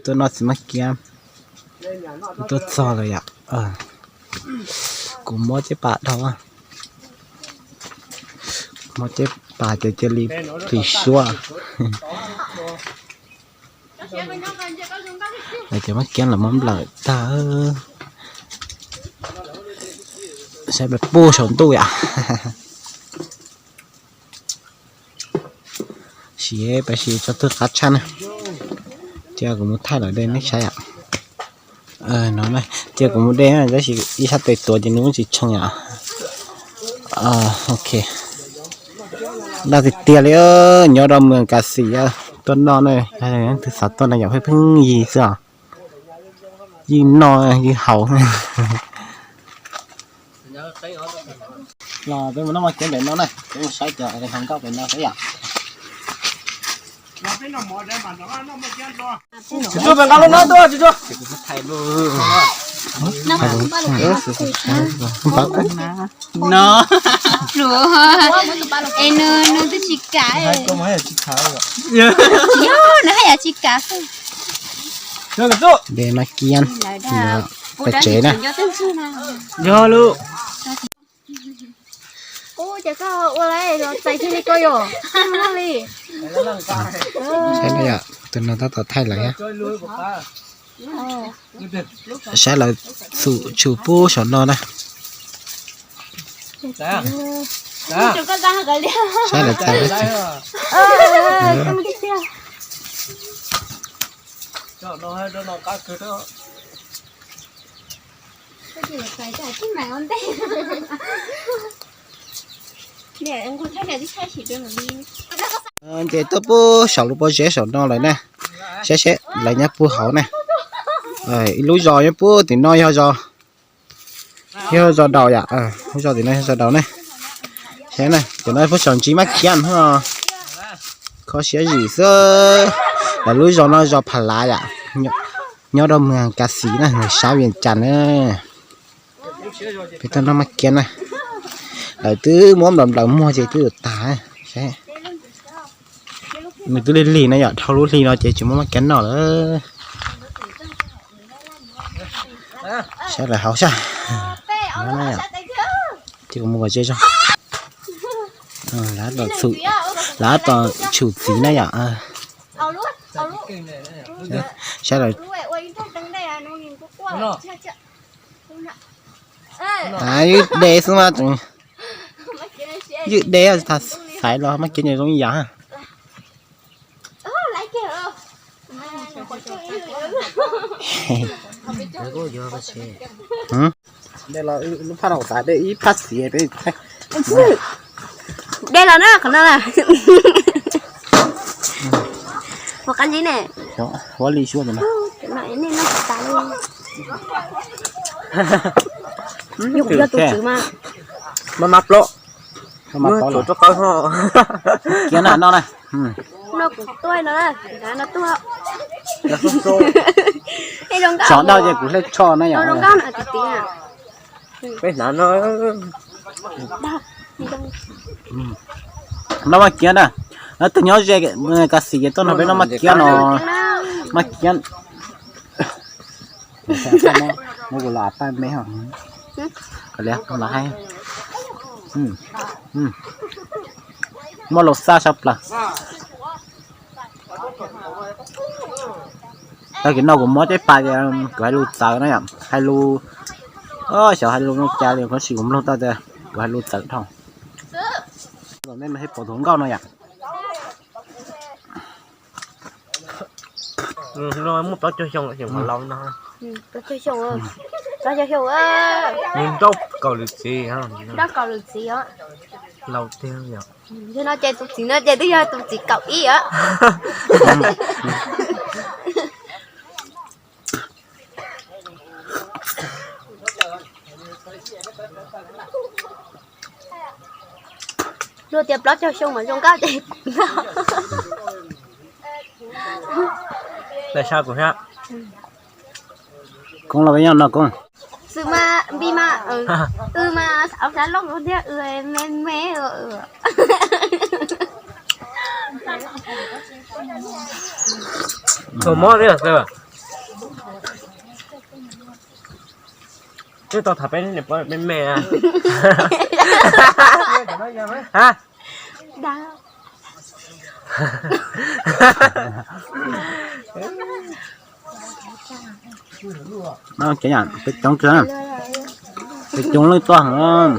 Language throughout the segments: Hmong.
Tuaj noj txiv maj kiab, tuaj txog lawm yom. Kuv muab ceb pas dhau, muab ceb pas ces cia li plis suab. Lawv cov maj kiab los muab nplawm tag, saib peb puag saum ntuj yom. Siv peb siv tso twg qab tshaj na. Cia kuv mus thaij lawv de nej saib yom. No, cia kuv mus de tab sis ib sab tes tuav ces nws tsis tshee yom. Ok. Dag tiag tiag li, nyob rau Moos Kas Xis tuaj noj na, leej twg xav tuaj no yom, pheej pheej yig xwb os. Yig noj yig haus. Los peb mus noj maj kiab pem no na, peb mus saib cov hluas nkauj pem no saib yom. Tsis tuaj pem nqa lub no tuaj, tsis tuaj. No, es nws, nws twb tsis kam. Yog, nws haj yam tsis kam xwb. De maj kiab pem tsev na. Yog lub. Ub, ces koj ua li los txais kiag li ko yom. Saib na yom, tus no tab tom thaij lawm thiab. Saib lawv txhum tshum pub saum no na. Saib lawv txhum. Ces tuaj pub saum lub pob zeb saum no lawm na. Saib seb lawv nyob puag hauv na. Ib lub zos nyob puag tim no yog zos, yog zos daus yom, lub zos tim no yog zos daus ne. Saib na, cov no pub saum ntsis maj kiab no. Kho siab zim xwb. Lawv lub zos no zos Pha Lav yom, nyob rau Moos Kas Xis na, sab Vias Cas na. Peb tuaj noj maj kiab na. Lawv twb muab nplawm nplawm muag ces twb yuav tag. Nws twb lig lig na yom, dhau lub hli no ces tsis muaj maj kiab noj lawm. Saib lawv haus sab. Ces kuv mus kom ze zog. Lawv tab tom tshum txiv na yom. Saib lawv ywj de xwb mas, ywj de tag xaiv los maj kiab zoo ib yam. Lub phaj no xav de ib phaj txiv peb. De los na, qhov no na. Ua qab ntsib ne. Huab li suab no. Yog tus tswv mas. Maj maj plaub. Maj maj plaub los. Kiab na no na. No kuv tuaj no na, no tuaj. Tsov daj ces kuv hle tsho na yom. Peb hnav no. Noj maj kiab na. Lawv tus nyob ze Kas Xis ces tuaj nrog peb noj maj kiab no. Maj kiab. Muab kuv los paj me ho. Kav liam los hais. Muaj lus xaj sab plaws. Tag kis no kuv muab ceb pas ces kuv hais lus txawv na yom, hais lus, xyov hais lus no cas li, tab sis kuv mloog tau tias kuv hais lus txawv dhau. Nej mas hais pom tus nkauj no yom. Muaj plaub caug xyoo, plaub caug xyoo, plaub caug xyoo, nrauj kaum lwm txiv, nrauj kaum lwm txiv os. Laus tiag yom. Yog no ces tus txiv no ces twb yog tus txiv kaum ib os. Luag tias plaub caug xyoo mas zoo nkauj ces. Koob los peb nyob no Koob. Xwb mas npij mas, wb mas au sab loj thiab, wb me me. Tus mob thiab xwb. Twb tau tham peb niam pog me me. Ha. Peb coob kawg, peb coob leej tuaj heev.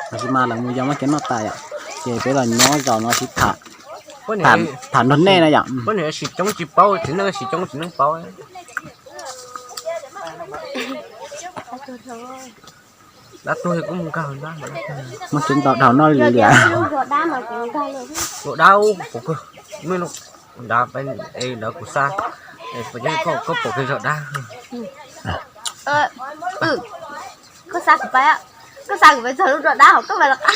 Tab sis mas lawv mus yos Mab Kiab noj tas yom, ces peb los nyob zaum no sib tham, tham nrog nej na yom. Peb niam sis coob tsis paub, txiv neej sis coob txiv neej paub. Dab tuag kuj mus nkag ntag. Muaj coob ntau dhau noj li liam. Ua dab, ua dab, dab kuv xa, koj pom pes zog dab. Koj xa kuv pais, koj xa kuv pais txog lub zos dab hauv koj pais los qab.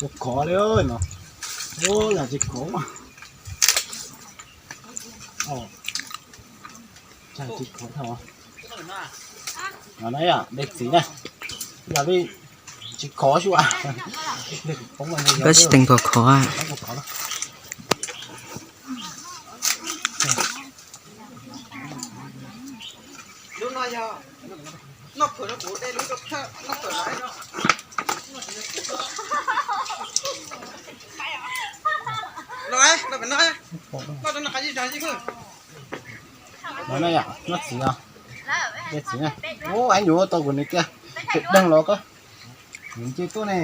Ua khov li no, yog tsis khov, tsis khov thaum no yom, de txiv na, yog li tsis khov xwb. Koj tsis teem kom khov. No na yom, noj txiv os. Noj txiv na. Ub, ab nyuv tau kuv nws kiag. Pem deeg los koj. Nws nce tuaj ne.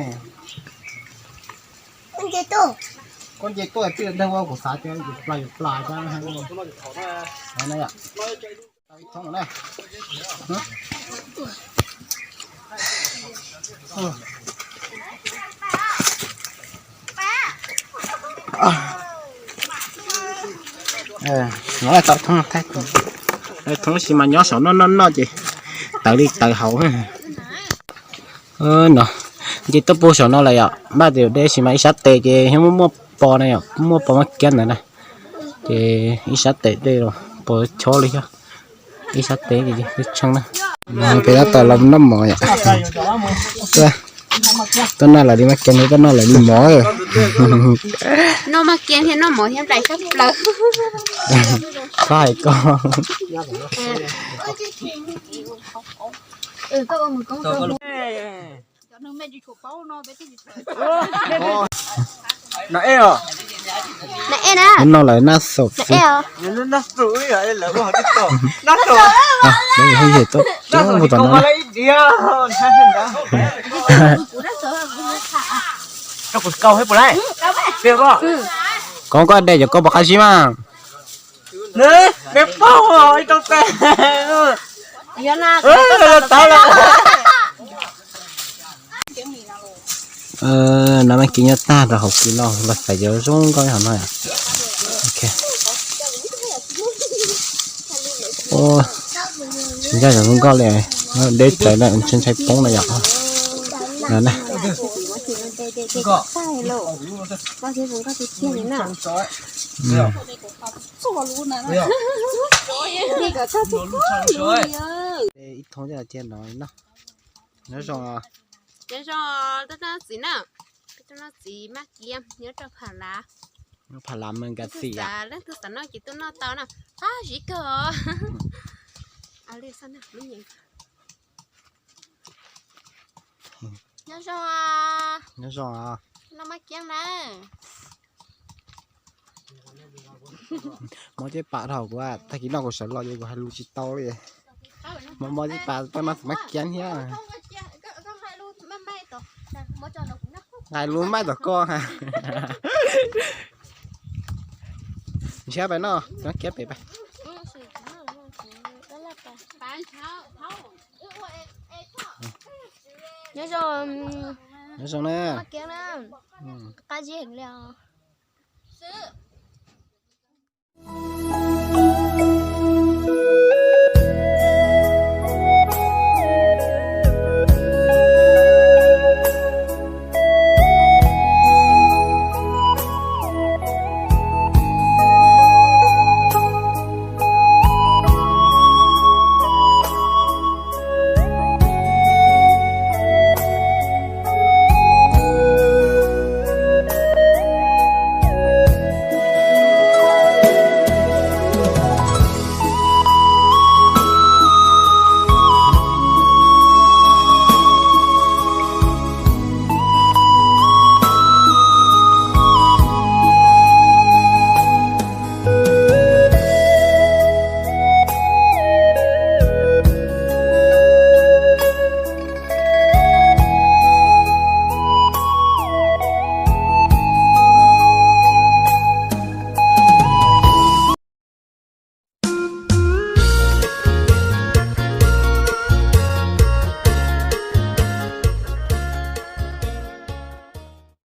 Koj nce tuaj pem deeg ua kuv xav tias yus plas yus plas cab na. Thoob, thoob sis mas nyob saum noj noj noj ces tawv li tawv hauv. No, nce tuaj puag saum no lawm yom, npaj tias deb sis mas ib sab tes ces yeej muaj muaj pos na yom, muaj pos Mab Kiab ntawd na. Ces ib sab tes dej los pos chob li thiab, ib sab tes ces twb tsheej na. Peb tab tom los noj mov yom. Tuaj noj lawm li Mab Kiab, tuaj noj lawm li mov. Noj Mab Kiab thiab noj mov thiab nplai sab plaws. Koj hais koj. No es os. Noj lawm naj xaum xwb. Coob mus tom no. Koj de cov koj puas qab zib mas. No Mab Kiab nyob tag rau hauv kis no los xaiv cov zoo nkauj hauv no. Tsis ncaj cov zoo nkauj li, deb tsawv na, ntshai ntshai poob na yom. Ib thoob coj los cia no no. Nyob zoo. Nyob zoo, tuaj noj txiv na. Tuaj noj txiv Mab Kiab nyob rau Pha Lav. Pha Lav Mes Kas Xis yom. Leej twg xav noj ces tuaj noj tau na. Qab zib kawg. Nyob zoo. Nyob zoo. Noj Mab Kiab na. Mob ceb pas dhau kuv, tag kis no kuv sawv los ces kuv hais lus tsis tau li. Mob mob ceb pas tuaj noj Mab Kiab thiab. Hais lus maj tom koj. Ntshiab pais noj Mab Kiab pem pais. Nyob zoo. Nyob zoo na. Qab zib heev li os.